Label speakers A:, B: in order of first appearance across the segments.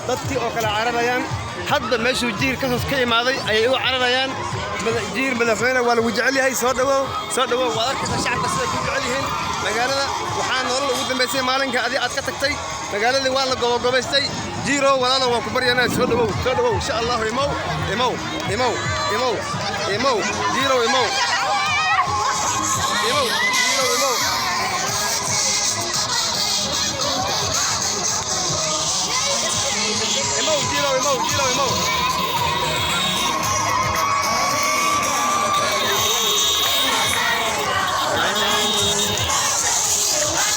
A: Dadkii oo kala cararayaan, hadda meeshuu Jiir kasoo ka imaaday ayay u cararayaan. Jiir madaxweyne waa lagu jecel yahay. Soo dhawow, soo dhawow. Waad arkaysaa shacabka siday ku jecel yihiin. Magaalada waxaa nolol ugu dambaysay maalinka adi aad ka tagtay. Magaaladii waa la gobogobaystay. Jiirow, walaalow, waan ku baryanaa, soo dhawow, soo dhawow, insha Allahu. Imow, imow, imow, imow, imow, Jiirow, imow, imow, Jiirow, imow. Imow, Jiirow, imow, Jiirow, imow.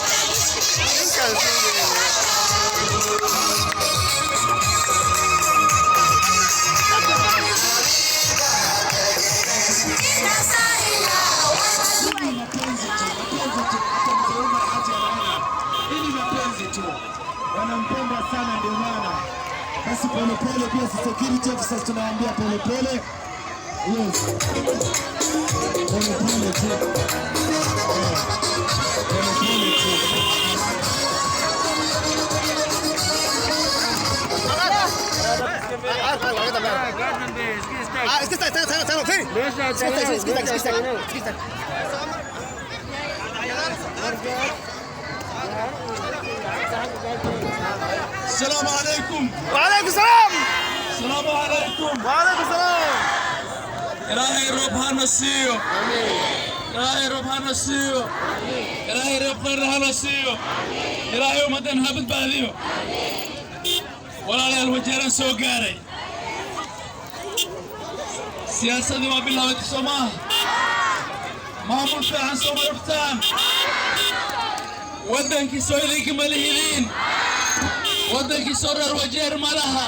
A: Ninkaan sii.
B: Hii ni mapenzi tu, mapenzi tu. Hata mzee Umar Haji anaona hii ni mapenzi tu, wanampenda sana, ndio maana basi polepole. Pia security officers tunawaambia polepole, yes, polepole tu, polepole tu.
A: Ah, iska istaag, tago, tago, tago, iska istaag, iska istaag, iska istaag, iska istaag.
B: السلام عليكم.
A: وعليكم السلام.
B: السلام عليكم.
A: وعليكم السلام.
B: Ilaahay roob hana siiyo. Ilaahay roob hana siiyo. Ilaahay roob khayr hana siiyo. Ilaahay ummaddan ha badbaadiyo. Walaalayaal, Wajeeran soo gaaray. Siyaasadii waa bilaabatay, soo maaha? Maamul fiican soo ma rabtaan? Waddankii soo idinka ma lihidiin? Waddankii soo reer Wajeer ma laha?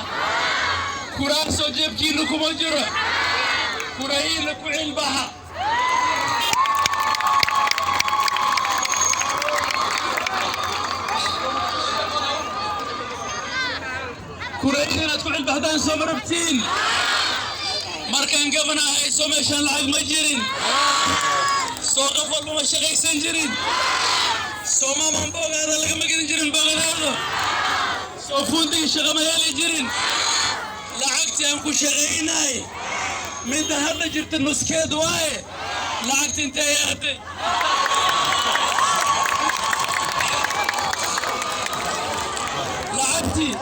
B: Kuraasoo jeebkiinnu kuma jiro? Kurahiinna ku cilbaxa. Kurahiin inaad ku cilbaxdaan soo ma rabtiin? Markaan gabana hayso meeshaan lacag ma jirin. Soo qof walba ma shaqaysan jirin? Soo maamaan boogaada lagama gelin jirin boogadaada? Soo fuundigii shaqa ma heli jirin? Lacagtii aan ku shaqaynay midda hadda jirta nuskeed waaye. Lacagta intee aaday? Lacagtii